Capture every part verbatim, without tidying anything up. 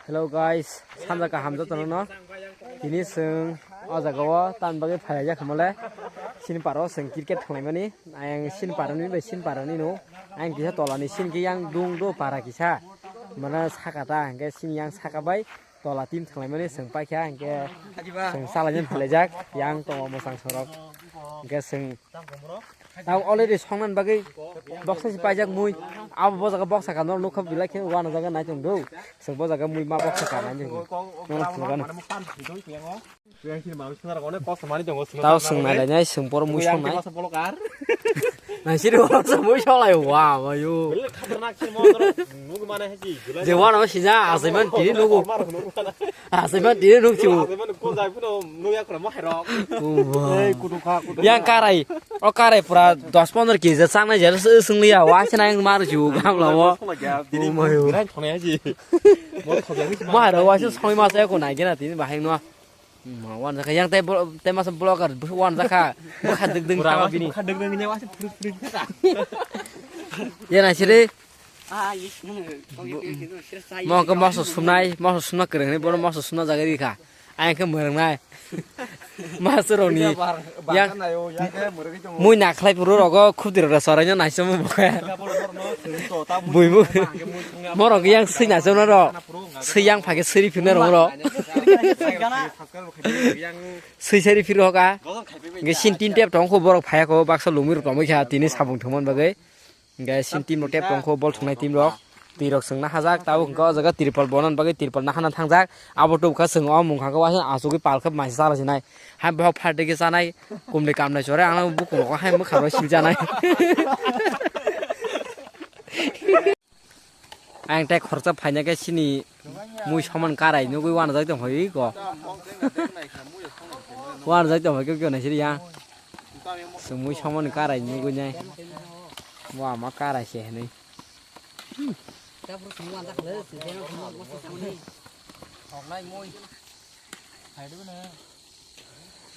Hello guys, sanja kaham jotono no. Tini chwng o jaga o tan bagwi phaijak hwnmale. Sini paro chwng cricket thwnglaimani. Ayang sini parani bai sini parani no. Ayang kisa tolani sini ke yang dung do para kisa. Mana saka ta hwnkhe sini yang saka bai tola team thwnglaimani chwng paikha hwnkhe chwng chalaijak phaijak yang tongo mwchang sorok. Hwnkhe chwng Tamo already songnan bagwi boksa si paijak mui. Abo bo jaga boksa ka nor nukha belai khe wana jaga nai tong do. Chwng bo jaga mui ma boksa ka nai tong do. Nono phunukgano. Tao chwng nai lai nai chwng boro mui songnai. Nai siri boro chwng mui songlai wa wa yo. Je wana ma sija asaiman tini nugo. Asaiman tini nukchibo. Yang karai. O karai pura dos pondro kg changnai jera se swngliya, wa se nang mar ju gamla o. O mayo. Mar wa se soi ma se ko nai gena tin bahai no. Ma wan jakha yang te blo-, te mas blogger wan jakha. Bwkha dwk dwng kha bini. Ye nai siri. Mo ke moso sumnai, moso sumna kwrwngni bono moso sumna jaga rikha. Ayang khe mwrwngnai. Masurokni yang mui nakhlai puru rogo khubdi rok soraino naisomo bokhe. Buibu. Morok yang swi naisomo ro. Swi yang phage swi phirna rok ro. Swi sari phir hoka. Ge sin tin tep tong kho borok phaya kho baksa lungwi rok tomoi kha tini sabung thumon bagwi. Hingke sin team rok tep tongkho bol thungnai team rok. Twi rok chwngna hajak tabuk hwnkhe o jaga tripal bonan bagwi tripal nahana thangjak. Abo tubukha chwng o mungkha khe waisa achugwi palkhe maisa chala sinai. Hai bohok phaltwi khe chanai. Kumli kamnai chore ang bukung rok hai mwkhang rok siljanai. Ang tei khoroksa phaina khe sini mui soman karai nugwi wanajak tong phai ko. Wanajak tong phai khe kyo naisiri ya. Chwng mui soman karai nugwi nai. Bo ama karai se hinwi.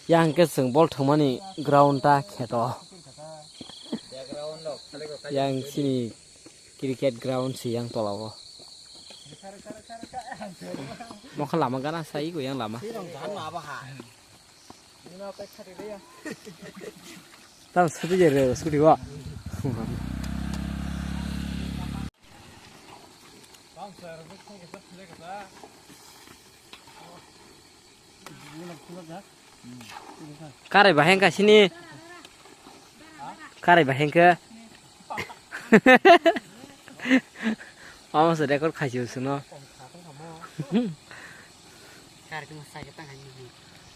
Yang khe chwng bol thwngmani ground ta kheto. Yang chini cricket ground se yang tola o. Mokha lama gana sai ko yang lama. Tam sudi je re sudi wa. Karai bahai wngkha sini. Karai bahai wngkha. Omo se record khaisio sino.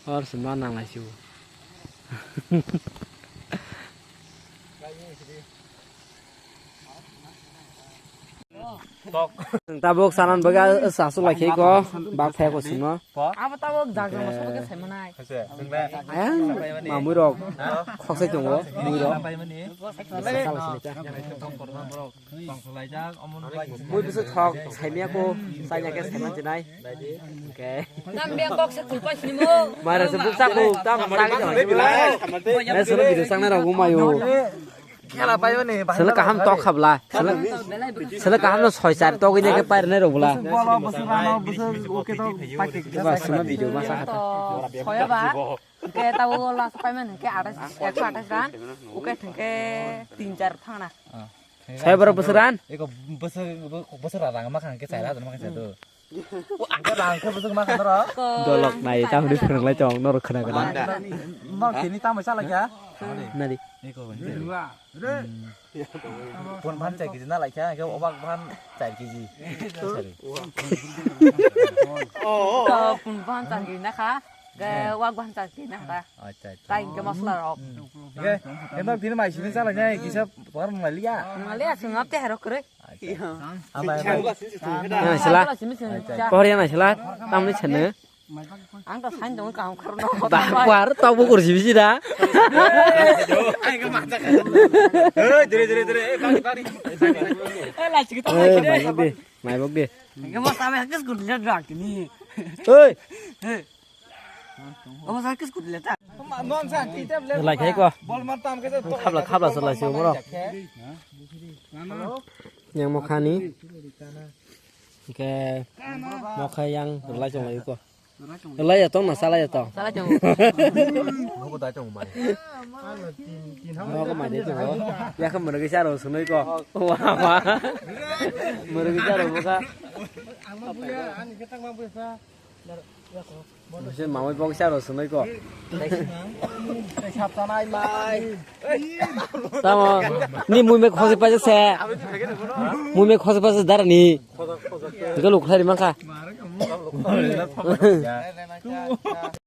Or se ma nang laisio. Tabuk sanan bagwi aswk lai khe ko bak phai ko sino. Abo tabuk jaga masa bagwi sai manai. Ayang mamui rok khoksa tongo mui rok. Mui bisa thok saimia ko saimia ke saiman jinai. Oke. Tam bia kok se kulpa sini mo. Mara se buksa ko tam tagi jama bila. Mes video sangnai rok umayo. Khela paimani bahai. Sele kaham tok khabla. Sele, sele kaham no soi char tok ine ke pairne rok bla. Bolo bwswk rano bwswk oke to paikhe. Ba sima video ma sa khata. Soya ba. Ke tabo last paimani ke athais, ekso athais ran. Oke thengke tin char thangna. Soya boro bwswk ran? Eko bwswk, bwswk rang ma khang ke char hajar ma khang char do. Dolok nai, tamni phwrwnglai tong, norok khna gana. Mang tini tamo chala kya? Nari. Pun ban chai kiji na lai kya, ke obak ban chai kiji. Sorry. Pun ban chai kiji na kha, ke wak ban chai kiji na kha. Acha, acha. Tai ke masla rok. Ke, endok tini mai sini chala kya, kisa par ngai liya. Ngai liya, sungap te hero kre. Yang sila. Pohor yang sila. Tamni chene. Ang to sain dong kaham khorno. Ba, kuar to bukur si bisi da. Hei, dere, dere, dere. Eh, bari, bari. Eh, la chikita. Eh, mai bok de. Mai bok de. Enggak mau sampai ke sekut lihat rak ini. Hei. Hei. Kamu sakit sekut lihat. Lai khai ko. Bol mar tam ke. Khabla, khabla salai si umro. Yang mokhani. Hingke mokha yang rwlai chonglai ko. Rwlai ya tong na salai ya tong. Salai chong. Nogo da chong mai. Nogo mai de chong. Ya khe mwrwgwi charo swnwi ko. Wa wa. Mwrwgwi charo bokha. Bise mamai bok charo swnwi ko. Tamo ni mui me khose pa se. Mui me khose pa se dar ni. Galo khlai ri mankha.